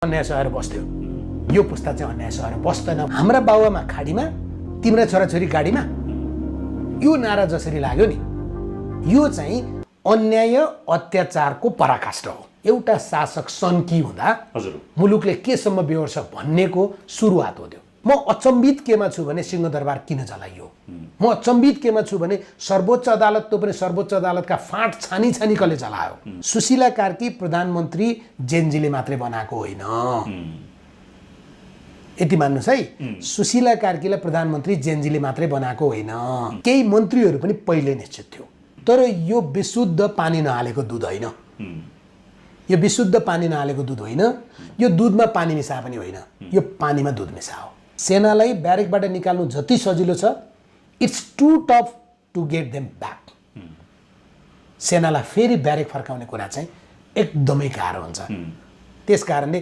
अन्याय सहेर बस्थ्यो। यो पुस्ता चाहिँ अन्याय सहेर बस्दैन। हाम्रा बाबुआमा खाडीमा, तिम्रा छोराछोरी गाडीमा, यो नारा जसरी लाग्यो नि, यो चाहिँ अन्याय अत्याचारको पराकाष्ठ हो। एउटा शासक सन्की हुँदा मुलुकले केसम्म बेहोर्छ भन्नेको सुरुवात हो त्यो। म अचम्बित केमा छु भने सिंहदरबार किन जलाइयो, म अचम्बित केमा छु भने सर्वोच्च अदालत त पनि सर्वोच्च अदालतका फाँट छानी छानी कसले जलायो। सुशीला कार्की प्रधानमन्त्री जेनजीले मात्रै बनाएको होइन, यति मान्नुहोस् है। सुशीला कार्कीलाई प्रधानमन्त्री जेनजीले मात्रै बनाएको होइन, केही मन्त्रीहरू पनि पहिले निश्चित थियो। तर यो विशुद्ध पानी नहालेको दुध होइन, यो विशुद्ध पानी नहालेको दुध होइन, यो दुधमा पानी मिसा पनि होइन, यो पानीमा दुध मिसा हो। सेनालाई ब्यारेकबाट निकाल्नु जति सजिलो छ, it's too tough to get them back. सेनालाई फेरि ब्यारेक फर्काउने कुरा चाहिँ एकदमै गाह्रो हुन्छ। त्यस कारणले